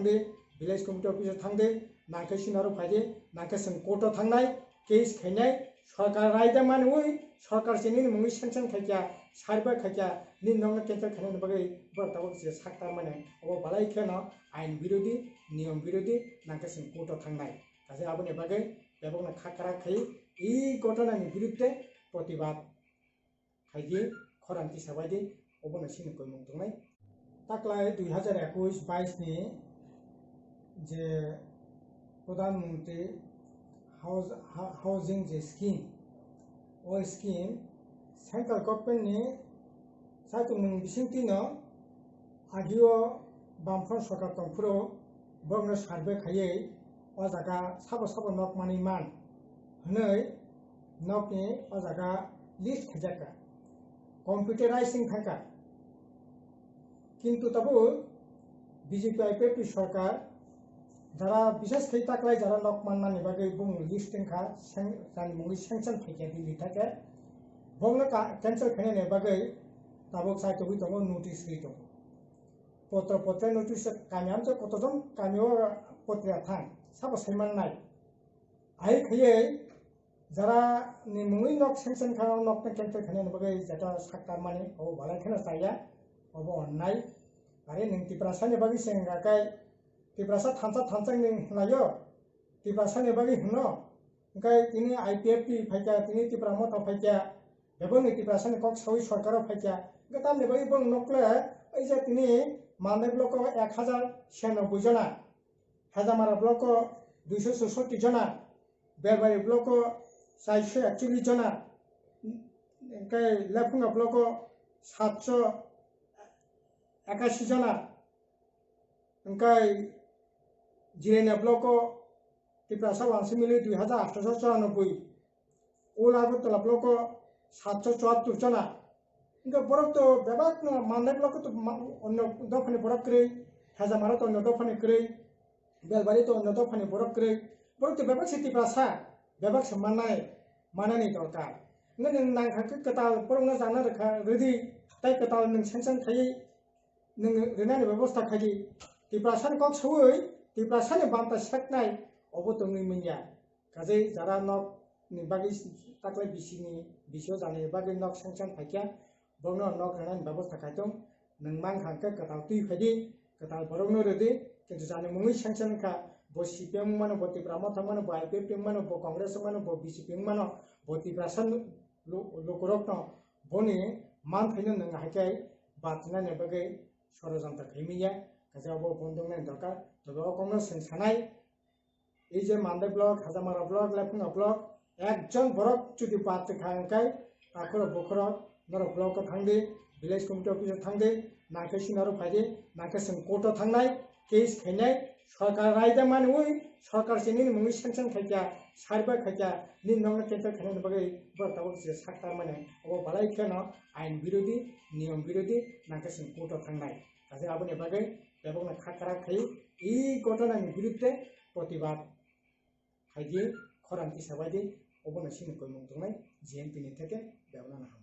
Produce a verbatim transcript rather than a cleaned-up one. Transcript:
thangdi, village committee office o thangdi, nangkhe sinaro phaidi, nangkhe chwng court o thangnai, case khainai, sorkar raida manwi, sorkar chini mungwi sanction khaikya, survey khaikya, nini nokno cancel khainani bagwi borok tabuk je saktar mani, obo balai kheno ain birodhi, niyom birodhi, nangkhe chwng court o thangnai. Kaje aboni bagwi bebakno kha kwrak khai, ei ghotona ni birudde protibad khaidi, khorang tisa baidi, obono sini koimung tongnai. Taklai dui hazar ekush bais ni je Pradhan Mantri House, Ha-, Housing je scheme, o scheme central government ni saichung mung bising tino agio Bamfront sorkar tongphuru borokno survey khaiwi o jaga sabo sabo nok manwi man hwnwi nokni o jaga list khaijak kha, computerizing thangkha. Kintu tabuk B J P I P F T sorkar jara bishes khai taklai jara nok mannani bagwi bumung list wngkha, seng-, jani mungwi sanction phaikha Delhi thake, bokno ka-, cancel khainani bagwi tabuk chai togwi tongo, notice rwi tongo. Potro potre notice kami amtwi kotojon kami o potre thang sabo saiman nai. Ahai khaiwi jara ni mungwi nok sanction kha, nok no cancel khainani bagwi jeta saktar mani, obo balai kheno chaya, obo onnai. Are nwng Tiprasa ni bagwi se wngkha kai, Tiprasa thansa thansa ni hwnlaio, Tiprasa ni bagwi hwno, hwnkhe tini I P F T phaikha, tini Tipra Motha phaikha, beboni Tiprasa ni kok sawi sorkar o phaikha, hwnkhe tamni bagwi borok nokle, ei je tini Mandai block o ek hazar siyanobboi jona, Hajamara block o duiso chushotti jona, Belbari block o chairso ekchollish jona, hwnkhe Lephunga block o satso ekasi jona, hwnkhe Jirania block o Tiprasa wansuk mili dui hazar atharoso choranobboi, Old Agartala block o satso chuattor jona. Hwnkhe borok to bebak no Mandai block o to ma-, onno dophani borok kwrwi, Hajamara to onno dophani kwrwi, Belbari to onno dophani borok kwrwi. Borok to bebak se Tiprasa, bebak se manai, manani dorkar. Hwnkhe nwng nangkha khe kwtal borok no jana rwkha, rwdi, tai kwtal nwng sanction khaiwi nwng rinani bebosta khaidi. Tiprasa ni kok sawi, Tiprasa ni banta seknai, obo tongwi manya. Kajai jara nok ni bagwi taklai bisi ni, bisi o jani bagwi nok sanction phaikha, borokno nok rwnani bebosta khaitong. Nwng mankha hwnkhe kwtal twi phaidi, kwtal borokno rwdi, kintu jani mungwi sanction wngkha, bo C P M wngmano, bo Tipra Motha wngmano, bo I P F T wngmano, bo Congress wngmano, bo B J P wngmano, bo Tiprasa lu-, lukurokno boni manthaino nwng haikhe bachinani bagwi sorojantra khaimanya, kaisa bo bondong nani dorkar. Tobe o kokno chwng sanai, ei je Mandai block, Hajamara block, Lephunga block, ekjon borok jodi bad rwkha hwnkhe, akhoro bokhoro norok block o thangdi, village committee office o thangdi, nangkhe sinaro phaidi, nangkhe chwng court o thangnai, case khainai, sorkar raida manwi, sorkar se nini mungwi sanction khaikha, survey khaikha, nini nokno cancel khainani bagwi borok tabuk se saktar mani, obo balai kheno ain birodhi, niyom birodhi, nangkhe chwng court o thangnai. Kaisa aboni bagwi bebakno kha kwrak khai, ei ghotona ni birudde protibad khaidi, khorang tisa baidi, obono sini koimung tongnai G N P ni theke bebakno.